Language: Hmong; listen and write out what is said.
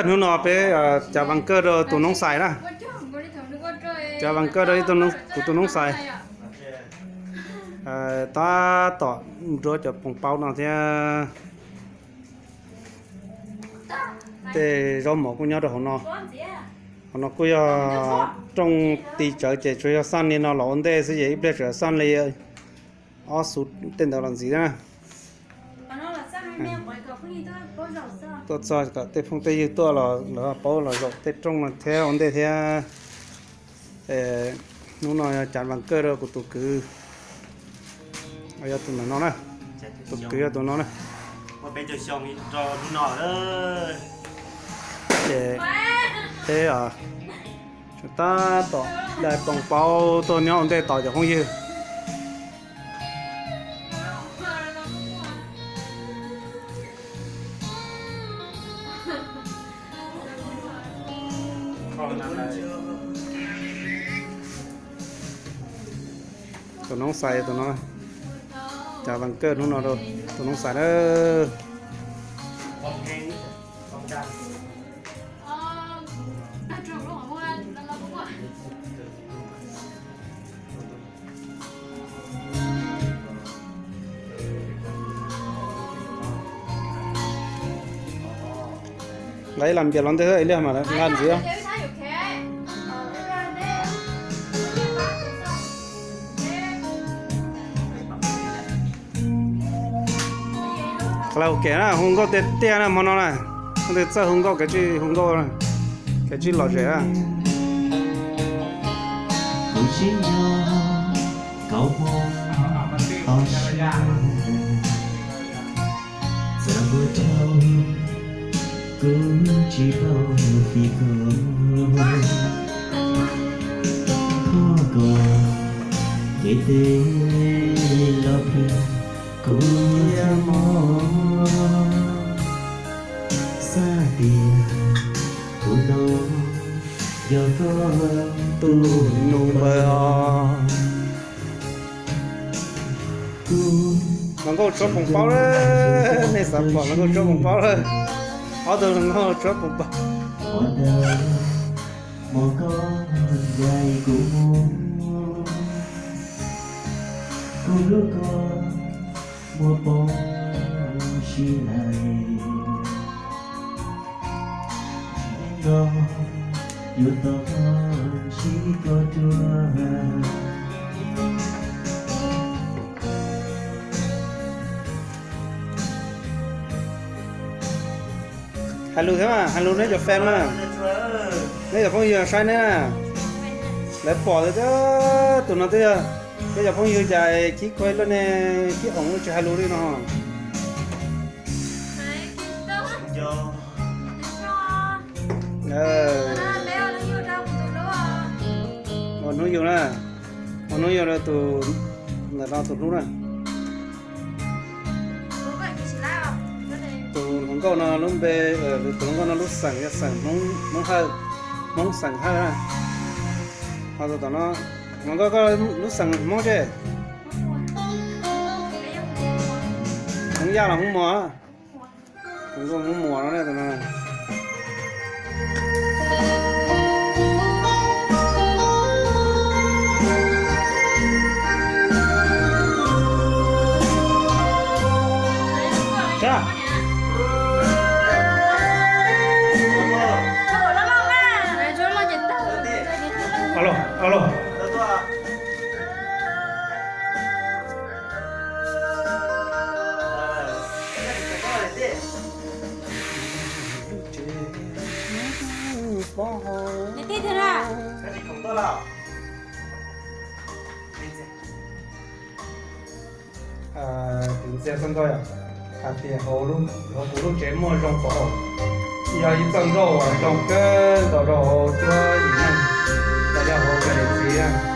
Hnub no peb cav vas kawj rau tus noob xais na. Cav vas kawj rau kuv tus noob xais. Tab tom nrog cov poos paub no thiab. Tej zaub mov kuj nyob rau hauv no. Hauv no kuj yog rooj ti tsawv ces tsuas yog xaj li no los ua ntej xwb ces ib pliag tseem xaj li ob xuv tej ntawd los ntxiv na. Tuaj txog kom tej phooj tej ywg tuaj los lawv paub los zaum tej rooj no thiab ua ntej thiab. Hnub no yog cav vas kawj rau kuv tus kwv, yog tus ntawm no na, tus kwv yog tus no na. Ces peb tab tom dai poos paub tuaj nyob ua ntej tos cov phooj ywg. Tus noob xais tus no, cav vas kawj hnub no rau tus noob xais na. Nqa ib las npias los ntej ib pliag mam nqa ntxiv. Karaoke na, hu nkauj tiag tiag na hmo no na. Hu tej txawj hu nkauj, kav tsij hu nkauj, kav tsij lom zem na. Kuv tsis nco kaum hmo tau sib, txawm npuaj rau kuv tsis tau fij koj, thuam koj kev teb los pliag kuv thiaj mob. Xav tias kuv no yog koj tus nus npawg os. Hluas nkauj tshuab poos paub lawm, nej xav pom hluas nkauj tshuab poos paub lawm. Ob tug hluas nkauj tshuab poos paub. Hmo koj ncaim kuv mus, kuv hlub koj muaj poob sib lais. Tsis no yuav tau sib koj ruaj. Hais lus thiab mas, hais lus neb cov fan na, neb cov phooj ywg saib neb na, lawv pom tias tus no twb yog peb cov phooj ywg cas khib khuaib luaj ne, khib oom tsis hais lus li no. Ua hnub yug na, ua hnub yug rau tus ntawm no tus hlub na. Tus hluas nkauj no lub npe, tus hluas nkauj no lub xeem yog xeem Hmoob Hawj, Hmoob xeem Hawj na. Ho tus tom no, hluas nkauj koj lub xeem Hmoob tse? Hmoob Yaj los Hmoob Muas? Tus nkauj Hmoob Muas no ne, tus no. Alo, alo. Kuv ntxias txog nkauj yom, hais tias hauv kuv lub tsev muaj zoo pom, yog ib txoj nkauj uas zoo kawg nkaus rau hauv cuab yim neej, los yog hauv cov niam txiv.